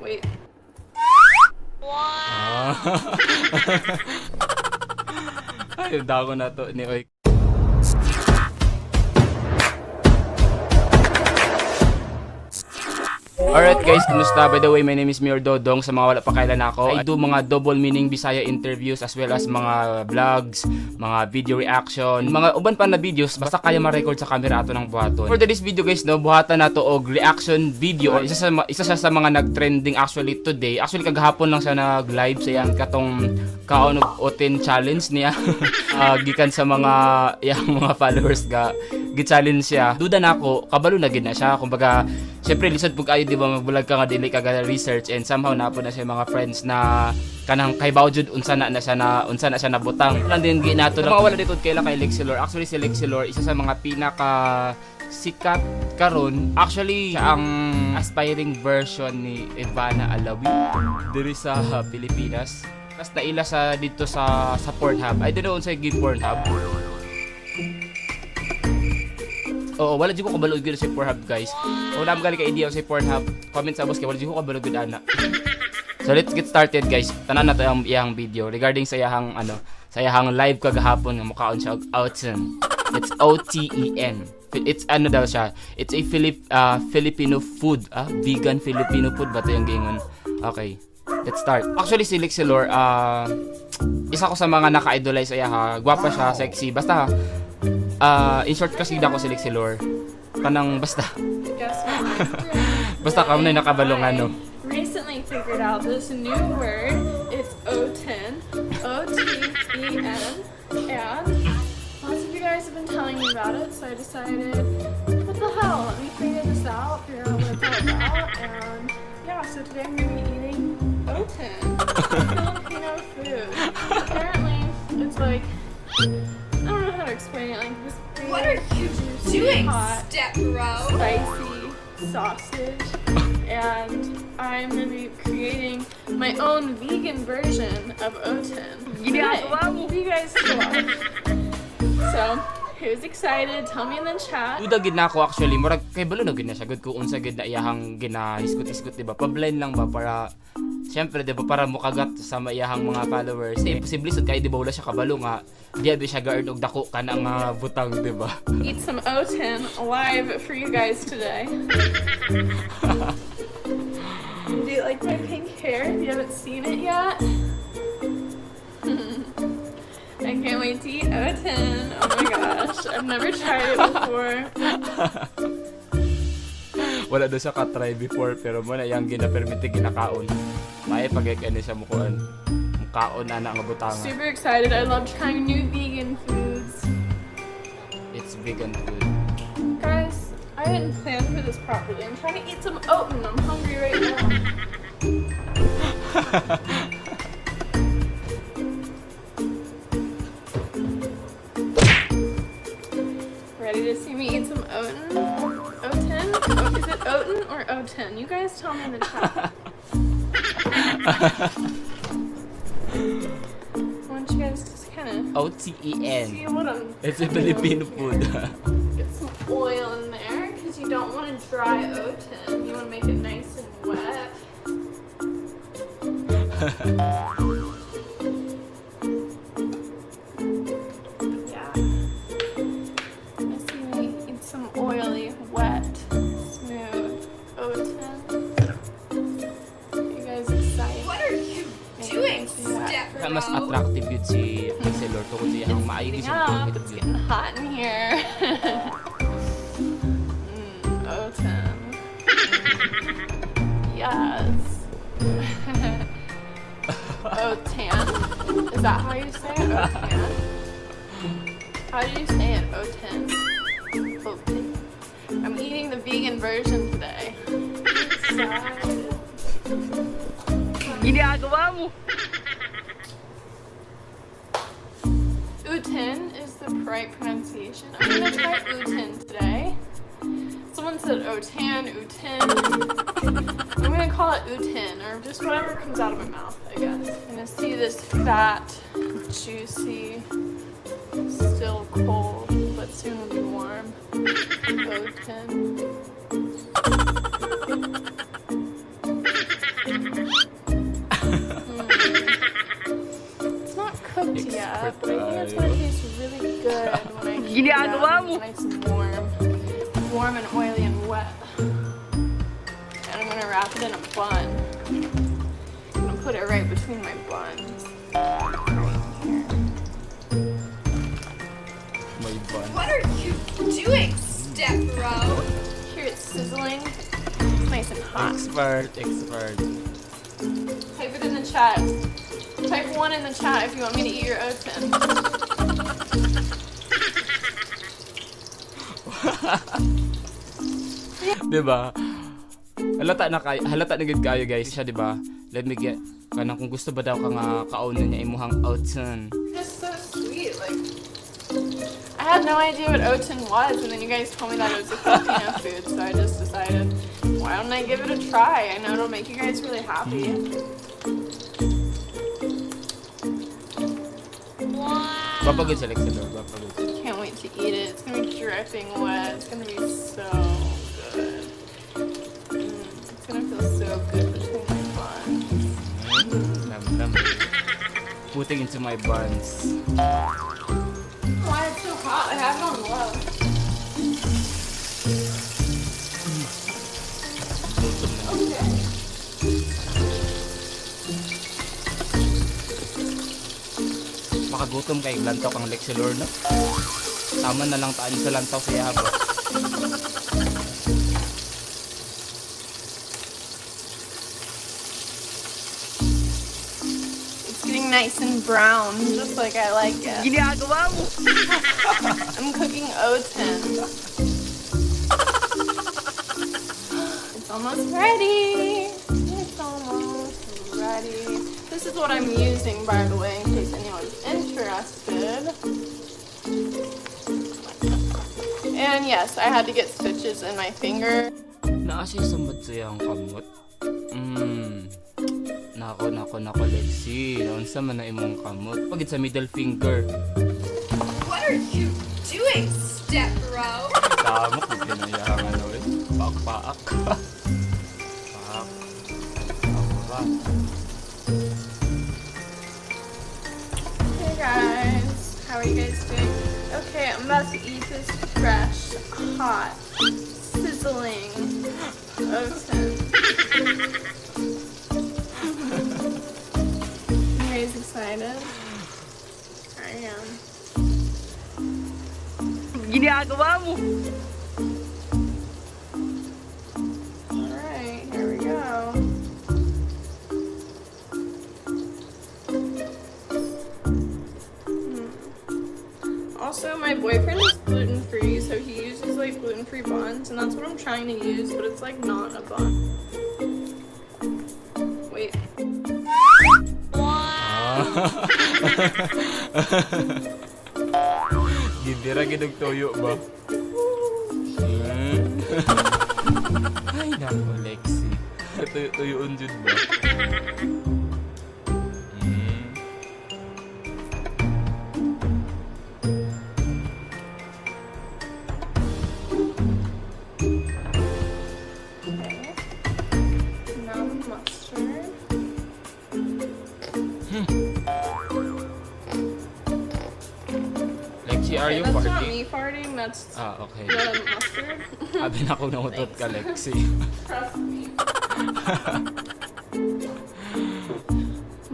Wait. Ah. Ay, dako na to ni Oy. Alright guys, kumusta? By the way, my name is Mayor Dodong. Sa mga wala pa kailan ako, I do mga double meaning Bisaya interviews as well as mga vlogs, mga video reaction, mga uban pa na videos, basta kaya ma-record sa camera ato ng buhaton. For today's video guys, no, buhatan na to og reaction video. Isa sa mga nag-trending actually today. Actually kagahapon lang siya nag-live sa iyang katong kaon og oten challenge niya. Gikan sa mga iyang mga followers ga gi-challenge siya. Duda na ako, kabalo na gid na siya. Kumbaga, syempre lisod pug ayo, di ba, magbulag ka nga dili ka ga research and somehow naa na siya mga friends na kanang kaybaw jud unsa na siya nabutang. Lang din gi nato mga wala dito kaila kay Lexilor. Actually si Lexilor isa sa mga pinaka sikat karon. Actually, siya ang aspiring version ni Ivana Alawi diri sa Pilipinas. Tapos naila sa dito sa Pornhub. I don't know unsay gi Pornhub. Oo, wala jud ko kabalo gyud sa Pornhub, guys. Wala mo gali ka idea sa Pornhub. Comment sa boss kay wala jud ko kabalo gyud ana. So let's get started, guys. Tanan na to ang iyang video regarding sa iyang ano, sa iyang live kagahapon nga mukaon siya og oten. It's O T E N. It's ano daw siya? It's a Filipino food, ah, vegan Filipino food ba to yung gingon? Okay. Let's start. Actually si Lexilor, isa ko sa mga naka-idolize sa iya ha. Gwapa siya, sexy. Basta in short kasi ako si Lexilor. Kanang basta. Guess what I'm doing? Basta kamo na nakabalong ano. I recently figured out this new word. It's oten. O-T-E-N. And lots of you guys have been telling me about it, so I decided, what the hell? Let me figure this out, figure out what it's all about. And yeah, so today I'm gonna be eating oten. Filipino food. Apparently, it's like, I don't know how to explain it. Like this big, What are you juicy, doing, hot, step bro? Spicy sausage, and I'm gonna be creating my own vegan version of oten today for you guys to watch. So, who's excited? Tell me in the chat. Duda gid na ako actually, murag kay balo na gid na siya gud kung unsa gid na iyahang ginahisgot-hisgot, di ba? Pa-blind lang ba para syempre, di ba, para mukagat sa iyahang mga followers. Eh, imposible sad kay, di ba, wala siya kabalo nga di abi siya ga-earn og dako kana nga butang, di ba? Eat some oten live for you guys today. Do you like my pink hair? If you haven't seen it yet. I can't wait to eat oten. Oh my gosh, I've never tried it before. Wala daw siya ka-try before pero mo na iyang ginapermiti ginakaon. Maayo pag kay siya mukuan. Mukaon na na nga butanga. Super excited. I love trying new vegan foods. It's vegan food. Guys, I didn't plan for this properly. I'm trying to eat some oten. I'm hungry right now. Ready to see me eat some oten? Oten? Oh, is it oten or oten? You guys tell me in the chat. I want you guys to just kind of O-T-E-N. see what I'm It's a Filipino food. Get some oil in there because you don't want to dry oten. You want to make it nice and wet. Yeah. Let's see me eat some oily, wet, smooth oten. You guys excited? What are you Make it doing, nice and wet. step bro? Mas attractive yun si Lexilor tungkol sa iyang maayo Heating siya up. It's getting hot in here. Oten. Yes. Otan. Is that how you say it? Otan. How do you say it? Oten. Oten. I'm eating the vegan version today. Excited. Ginagawa mo. Uten is the right pronunciation. I'm gonna try uten today. Someone said otan, uten. I'm gonna call it uten or just whatever comes out of my mouth, I guess. I'm gonna see this fat, juicy, still cold, but soon will be warm. Oten. Nice and warm. Warm and oily and wet. And I'm gonna wrap it in a bun. I'm gonna put it right between my buns. Right here. May bun. What are you doing, step bro? Hear it sizzling. It's nice and hot. Expert, expert. Type it in the chat. Type 1 in the chat if you want me to eat your oten. 'Di ba? Halata na kay halata na gid kayo, guys, siya, 'di ba? Let me get kanang kung gusto ba daw ka nga kaon niya imuhang oten. Just so sweet. Like, I had no idea what oten was, and then you guys told me that it was a Filipino food, so I just decided, why don't I give it a try? I know it'll make you guys really happy. Gwapa gud sa Lexi Lord, gwapa gud. Can't wait to eat it. It's gonna be dripping wet. It's gonna be so good. It's gonna feel so good between my buns. Lam lam. Putting into my buns. Why it's so hot? I have it on low. Gutom na. Okay. Makagutom kay lantaw kang Lexi Lord, no? Tama na lang taan sa lantaw sa yabo. It's getting nice and brown, just like I like it. Ginagawa mo. I'm cooking oten. It's almost ready. It's almost ready. This is what I'm using, by the way, in case anyone's interested. And yes, I had to get stitches in my finger. Naa siya sambad sa iyang kamot. Nako, nako, nako, Lexi. Naunsa man na imong kamot? Pagid sa middle finger. What are you doing, step bro? Tama kung pinayang ano eh. Paak-paak. Paak. Aura. Hey guys, how are you guys doing? Okay, I'm about to eat this fresh, hot, sizzling oten. You guys excited? I am. Ginagawa mo. Alright, here we go. Also, my boyfriend is gluten free, so he uses like gluten free buns, and that's what I'm trying to use, but it's like not a bun. Wait. Ah. Gidira gid og tuyo ba? Ay nako, Lexi. Tuyo-tuyoon jud ba? Okay. Now the mustard. Lexi, are Okay, you that's not farting? me farting, that's Ah, okay. the mustard. Abi na ako nautot ka, Lexi. Trust me.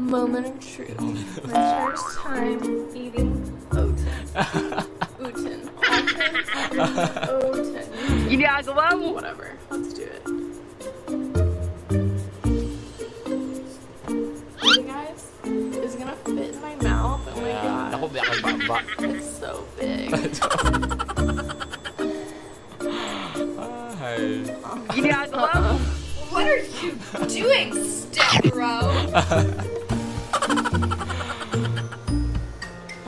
Moment of truth. My first time eating oten. Uten. Oten. Oten. Ginagawa mo. Whatever. Let's do it. Hey guys, is it gonna fit in my mouth? Oh my god. Naku, ba kay baba. It's so big. Ay. Ginagawa mo. What are you doing, step bro?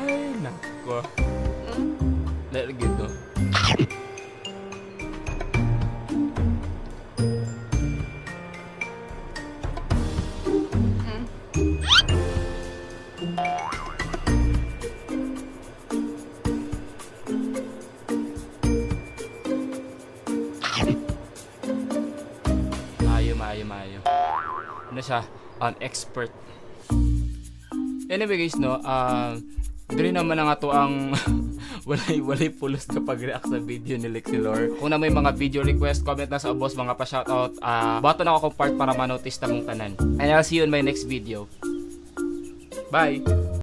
Ay, nako. Dahil gito. Maayo, maayo, maayo. Ano siya? An expert. Anyway guys, no, diri naman ang ato ang Walay pulos kapag react sa video ni Lexilor. Kung naa may mga video request, comment na sa ubos, mga pa-shoutout. Button ako kung part para ma-notice tamong tanan. And I'll see you in my next video. Bye!